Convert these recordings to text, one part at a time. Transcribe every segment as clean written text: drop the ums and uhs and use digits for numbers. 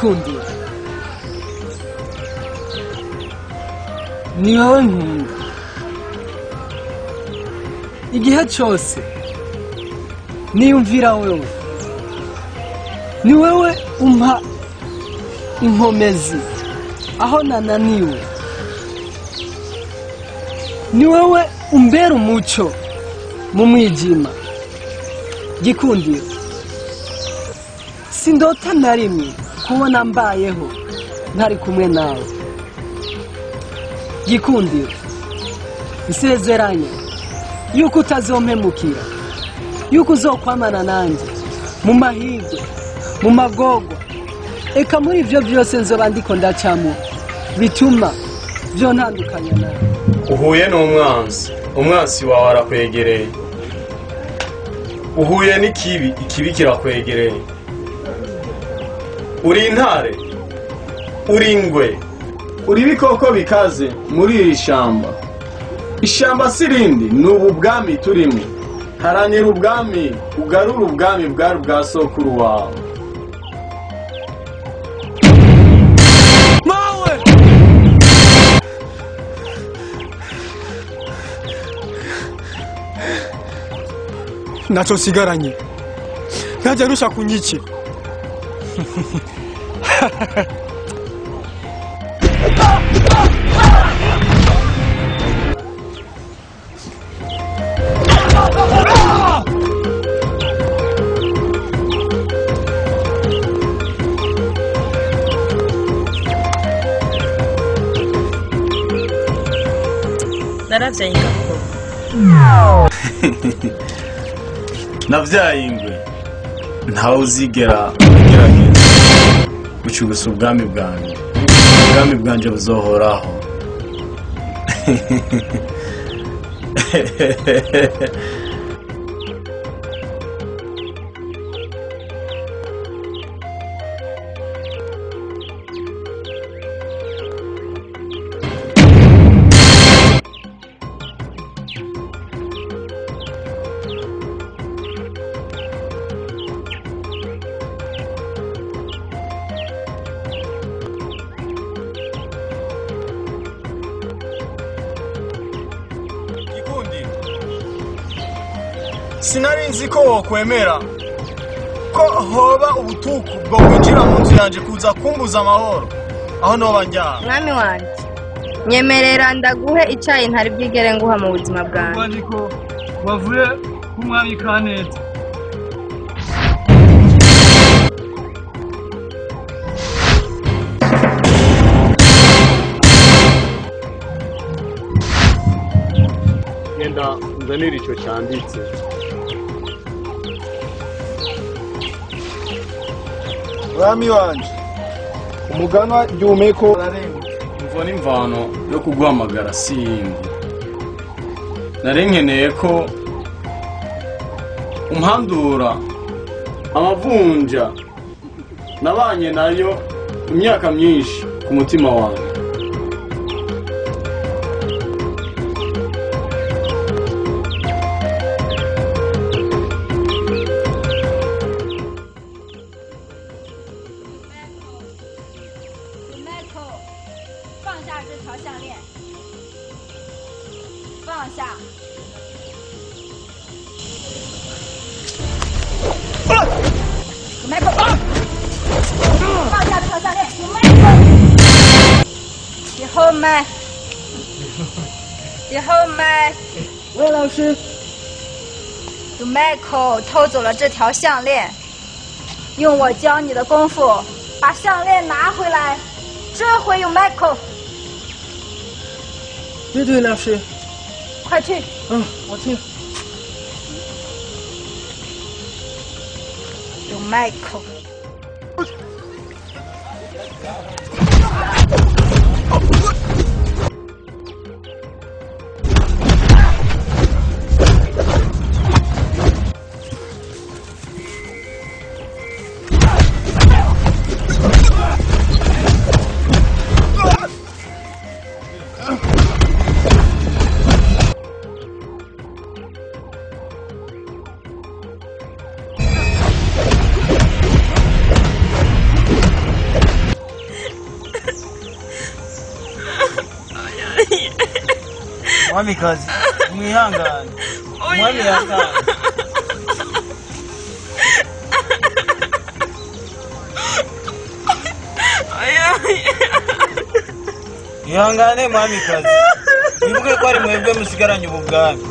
Gikundiro, ni wowe nkunda igihe cyose niyumvira wewe, ni wewe umpa inkomezi aho nananiwe, ni wewe umbera umuco mu mwijima. Gikundiro, sindota na rimwe kubona mbayeho ntari kumwe nawe. Gikundiro, nsezeranya yuko utazompemukira, yuko uzokwamana nanjye mu mahirwe, mu magorwa, eka muri ibyo byose nzoba ndiko ndacamo bituma byo ntandukanya nawe. Uhuye n'umwanzi, umwansi wawe arakwegereye. Uhuye n'ikibi, ikibi kirakwegereye. Uri intare, uri ingwe, uri ibikoko bikaze muri iri shamba. Ishamba si irindi, ni ubu bwami turimo. Haranira ubwami, ugarure ubwami bwari bwa sokuru wawe. Mawe! Ntacyo nsigaranye, ntajya arusha kunyice. Naravyaye ingabo. Navyaye ingwe, ntawe uzigera agerageza gucugusa ubwami bwanjye. Ubwami bwanjye buzohoraho. Sinari nzi ko wokwemera ko hoba ubutuku bwo kwinjira mu nzu yanjye kuza kumbuza amahoro aho noba njyana. Mwami wanje, nyemerera ndaguhe icyayi ntari bwigere nguha mu buzima bwanjye. Urwandiko wavuye ku mwami Kaneza. Genda unzanire icyo cyanditse. Mwami wanje, umuganwa ryumeko ararenga. Imvo n'imvano yo kuguhamagara si iyindi. Nari nkeneye ko umpandura amavunja nabanye nayo imyaka myinshi ku mutima wanjye. Michael， 放下这条项链，放下。Michael， 放下这条项链，Michael。以后买，以后买。魏老师，Michael 偷走了这条项链，用我教你的功夫把项链拿回来。这回有 Michael。对对，老师，快去。嗯，我去。有 Michael。Mwamikazi, mwihangane. Umwami yatanze. Ihangane mwamikazi, wibuke ko ari mwebwe musigaranye ubu bwami.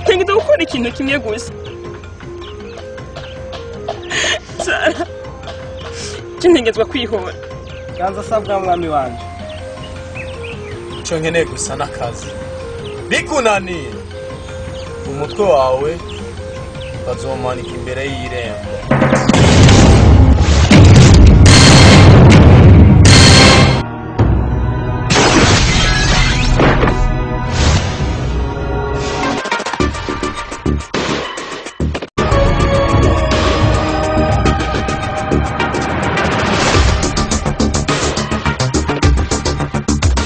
Ntagenda gukora ikintu kimwe gusa. Sara, kintegetswa kwihora. Ganza asabwa mwami wanje. Icyo nkeneye gusa n'akazi. Bikunaniye, umutwe wawe bazomanika imbere y'irembo.